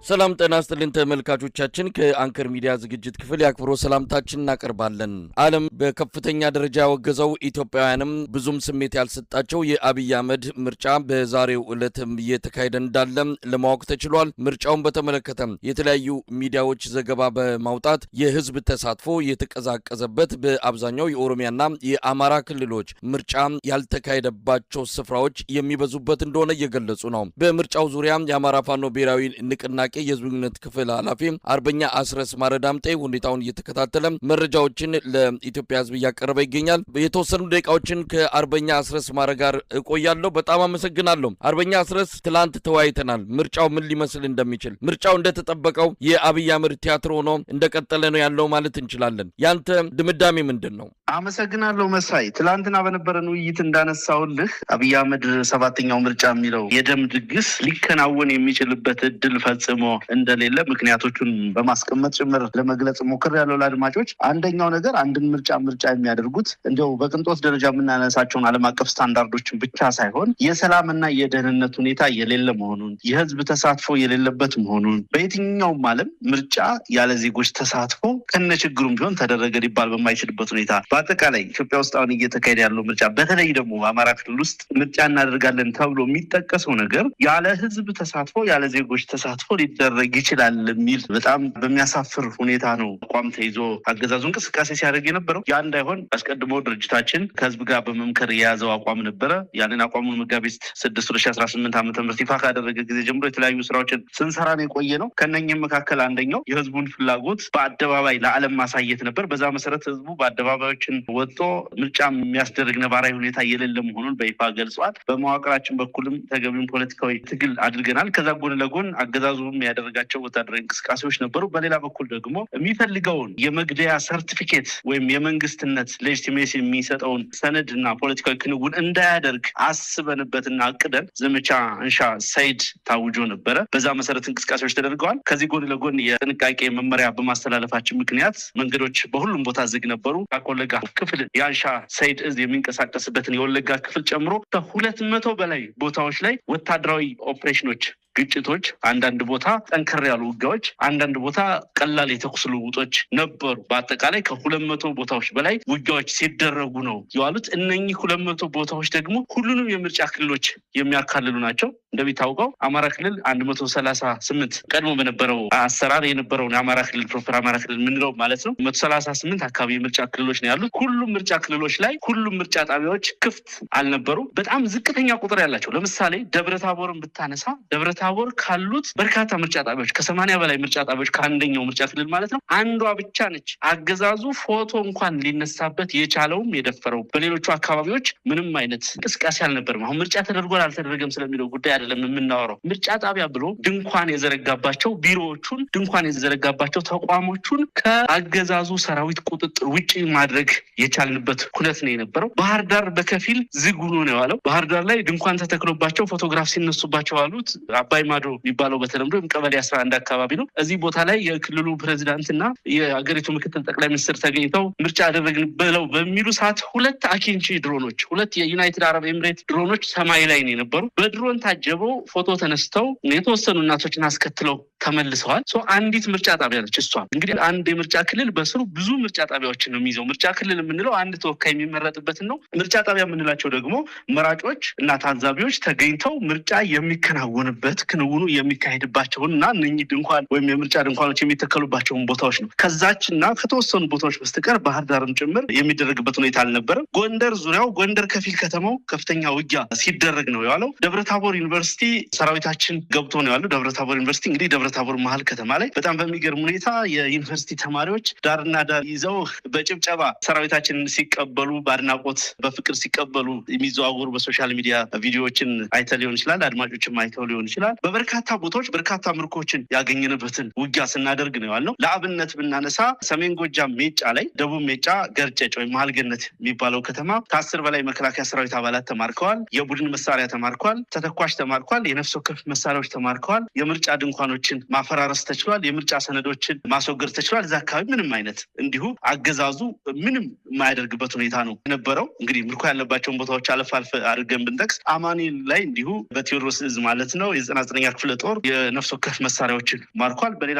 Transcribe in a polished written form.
ሰላም ጤና ይስጥልን ተመልካቾቻችን፣ ከአንከር ሚዲያ ዝግጅት ክፍል የአክብሮት ሰላምታችን እናቀርባለን። ዓለም በከፍተኛ ደረጃ ያወገዘው፣ ኢትዮጵያውያንም ብዙም ስሜት ያልሰጣቸው የአብይ አህመድ ምርጫ በዛሬው ዕለትም እየተካሄደ እንዳለ ለማወቅ ተችሏል። ምርጫውን በተመለከተ የተለያዩ ሚዲያዎች ዘገባ በማውጣት የህዝብ ተሳትፎ የተቀዛቀዘበት፣ በአብዛኛው የኦሮሚያና የአማራ ክልሎች ምርጫ ያልተካሄደባቸው ስፍራዎች የሚበዙበት እንደሆነ እየገለጹ ነው። በምርጫው ዙሪያ የአማራ ፋኖ ብሔራዊ ንቅናቄ የህዝብ ግንኙነት ክፍል ኃላፊ አርበኛ አስረስ ማረ ዳምጤ ሁኔታውን እየተከታተለ መረጃዎችን ለኢትዮጵያ ህዝብ እያቀረበ ይገኛል። የተወሰኑ ደቂቃዎችን ከአርበኛ አስረስ ማረ ጋር እቆያለሁ። በጣም አመሰግናለሁ። አርበኛ አስረስ፣ ትላንት ተወያይተናል። ምርጫው ምን ሊመስል እንደሚችል፣ ምርጫው እንደተጠበቀው የአብይ አህመድ ቲያትር ሆኖ እንደቀጠለ ነው ያለው ማለት እንችላለን። ያንተ ድምዳሜ ምንድን ነው? አመሰግናለሁ መሳይ። ትላንትና በነበረን ውይይት እንዳነሳውልህ አብይ አህመድ ሰባተኛው ምርጫ የሚለው የደም ድግስ ሊከናወን የሚችልበት እድል ፈጽሞ እንደሌለ ምክንያቶቹን በማስቀመጥ ጭምር ለመግለጽ ሞክሬያለሁ ለአድማጮች። አንደኛው ነገር አንድን ምርጫ ምርጫ የሚያደርጉት እንዲያው በቅንጦት ደረጃ የምናነሳቸውን ዓለም አቀፍ ስታንዳርዶችን ብቻ ሳይሆን የሰላምና የደህንነት ሁኔታ የሌለ መሆኑን፣ የህዝብ ተሳትፎ የሌለበት መሆኑን፣ በየትኛውም ዓለም ምርጫ ያለ ዜጎች ተሳትፎ ከነችግሩም ቢሆን ተደረገ ሊባል በማይችልበት ሁኔታ፣ በአጠቃላይ ኢትዮጵያ ውስጥ አሁን እየተካሄደ ያለው ምርጫ፣ በተለይ ደግሞ በአማራ ክልል ውስጥ ምርጫ እናደርጋለን ተብሎ የሚጠቀሰው ነገር ያለ ህዝብ ተሳትፎ፣ ያለ ዜጎች ተሳትፎ ሊደረግ ይችላል የሚል በጣም በሚያሳፍር ሁኔታ ነው አቋም ተይዞ አገዛዙ እንቅስቃሴ ሲያደርግ የነበረው። ያ እንዳይሆን አስቀድሞ ድርጅታችን ከህዝብ ጋር በመምከር የያዘው አቋም ነበረ። ያንን አቋሙን መጋቢት 6/2018 ዓ.ም ይፋ ካደረገ ጊዜ ጀምሮ የተለያዩ ስራዎችን ስንሰራ ነው የቆየ ነው። ከእነኝህም መካከል አንደኛው የህዝቡን ፍላጎት በአደባባይ ለዓለም ማሳየት ነበር። በዛ መሰረት ህዝቡ በአደባባዮችን ወጥቶ ምርጫ የሚያስደርግ ነባራዊ ሁኔታ የሌለ መሆኑን በይፋ ገልጿል። በመዋቅራችን በኩልም ተገቢውን ፖለቲካዊ ትግል አድርገናል። ከዛ ጎን ለጎን አገዛዙም ያደረጋቸው ወታደራዊ እንቅስቃሴዎች ነበሩ። በሌላ በኩል ደግሞ የሚፈልገውን የመግደያ ሰርቲፊኬት ወይም የመንግስትነት legitimacy የሚሰጠውን ሰነድ እና ፖለቲካዊ ክንውን እንዳያደርግ አስበንበትና አቅደን ዘመቻ አንሻ ሰይድ ታውጆ ነበረ። በዛ መሰረት እንቅስቃሴዎች ተደርገዋል። ከዚህ ጎን ለጎን የጥንቃቄ መመሪያ በማስተላለፋችን ምክንያት መንገዶች በሁሉም ቦታ ዝግ ነበሩ። ከወለጋ ክፍል የአንሻ ሰይድ እዝ የሚንቀሳቀስበትን የወለጋ ክፍል ጨምሮ ከ200 በላይ ቦታዎች ላይ ወታደራዊ ኦፕሬሽኖች፣ ግጭቶች፣ አንዳንድ ቦታ ጠንከር ያሉ ውጊያዎች፣ አንዳንድ ቦታ ቀላል የተኩስ ልውውጦች ነበሩ። በአጠቃላይ ከ200 ቦታዎች በላይ ውጊያዎች ሲደረጉ ነው የዋሉት። እነኚህ 200 ቦታዎች ደግሞ ሁሉንም የምርጫ ክልሎች የሚያካልሉ ናቸው። እንደሚታወቀው አማራ ክልል 138፣ ቀድሞ በነበረው አሰራር የነበረውን የአማራ ክልል፣ proper አማራ ክልል የምንለው ማለት ነው፣ 138 አካባቢ የምርጫ ክልሎች ነው ያሉት። ሁሉም ምርጫ ክልሎች ላይ ሁሉም ምርጫ ጣቢያዎች ክፍት አልነበሩም። በጣም ዝቅተኛ ቁጥር ያላቸው፣ ለምሳሌ ደብረ ታቦርን ብታነሳ፣ ደብረ ታቦር ካሉት በርካታ ምርጫ ጣቢያዎች፣ ከ80 በላይ ምርጫ ጣቢያዎች ከአንደኛው ምርጫ ክልል ማለት ነው፣ አንዷ ብቻ ነች አገዛዙ ፎቶ እንኳን ሊነሳበት የቻለውም የደፈረው። በሌሎቹ አካባቢዎች ምንም አይነት እንቅስቃሴ አልነበርም። አሁን ምርጫ ተደርጓል አልተደረገም ስለሚለው ጉዳይ አይደለም የምናወራው። ምርጫ ጣቢያ ብሎ ድንኳን የዘረጋባቸው ቢሮዎቹን፣ ድንኳን የዘረጋባቸው ተቋሞቹን ከአገዛዙ ሰራዊት ቁጥጥር ውጭ ማድረግ የቻልንበት ኩነት ነው የነበረው። ባህር ዳር በከፊል ዝግ ሆኖ ነው የዋለው። ባህር ዳር ላይ ድንኳን ተተክሎባቸው ፎቶግራፍ ሲነሱባቸው አሉት አባይ ማዶ የሚባለው በተለምዶ ወይም ቀበሌ 11 አካባቢ ነው። እዚህ ቦታ ላይ የክልሉ ፕሬዚዳንት እና የሀገሪቱ ምክትል ጠቅላይ ሚኒስትር ተገኝተው ምርጫ አደረግን ብለው በሚሉ ሰዓት ሁለት አኪንቺ ድሮኖች፣ ሁለት የዩናይትድ አረብ ኤምሬት ድሮኖች ሰማይ ላይ ነው የነበሩ። በድሮን ታጀበው ፎቶ ተነስተው የተወሰኑ እናቶችን አስከትለው ተመልሰዋል። አንዲት ምርጫ ጣቢያ ነች እሷ። እንግዲህ አንድ የምርጫ ክልል በስሩ ብዙ ምርጫ ጣቢያዎችን ነው የሚይዘው። ምርጫ ክልል የምንለው አንድ ተወካይ የሚመረጥበትን ነው። ምርጫ ጣቢያ የምንላቸው ደግሞ መራጮች እና ታዛቢዎች ተገኝተው ምርጫ የሚከናወንበት፣ ክንውኑ የሚካሄድባቸውን እና እነኚህ ድንኳን ወይም የምርጫ ድንኳኖች የሚተከሉባቸውን ቦታዎች ነው። ከዛች እና ከተወሰኑ ቦታዎች በስተቀር ባህር ዳርም ጭምር የሚደረግበት ሁኔታ አልነበረም። ጎንደር ዙሪያው፣ ጎንደር ከፊል ከተማው ከፍተኛ ውጊያ ሲደረግ ነው የዋለው። ደብረታቦር ዩኒቨርሲቲ ሰራዊታችን ገብቶ ነው ያለው። ደብረታቦር ዩኒቨርሲቲ እንግዲህ ደብረታቦር መሀል ከተማ ላይ በጣም በሚገርም ሁኔታ የዩኒቨርሲቲ ተማሪዎች ዳርና ዳር ይዘው በጭብጨባ ሰራዊታችንን ሲቀበሉ፣ በአድናቆት በፍቅር ሲቀበሉ የሚዘዋወሩ በ social media ቪዲዮዎችን አይተህ ሊሆን ይችላል። አድማጮችም አይተው ሊሆን ይችላል። በበርካታ ቦታዎች በርካታ ምርኮችን ያገኘንበትን ውጊያ ስናደርግ ነው ያልነው። ለአብነት ብናነሳ ሰሜን ጎጃም ሜጫ ላይ፣ ደቡብ ሜጫ ገርጨጭ ወይም መሀል ገነት የሚባለው ከተማ ከ10 በላይ መከላከያ ሰራዊት አባላት ተማርከዋል። የቡድን መሳሪያ ተማርከዋል። ተተኳሽ ተማርከዋል። የነፍስ ወከፍ መሳሪያዎች ተማርከዋል። የምርጫ ድንኳኖችን ማፈራረስ ተችሏል። የምርጫ ሰነዶችን ማስወገድ ተችሏል። እዛ አካባቢ ምንም አይነት እንዲሁ አገዛዙ ምንም የማያደርግበት ሁኔታ ነው የነበረው። እንግዲህ ምርኮ ያለባቸውን ቦታዎች አለፍ አልፍ አድርገን ብንጠቅስ አማኑኤል ላይ እንዲሁ በቴዎድሮስ እዝ ማለት ነው የዘጠና 99ኛ ክፍለ ጦር የነፍስ ወከፍ መሳሪያዎችን ማርኳል። በሌላ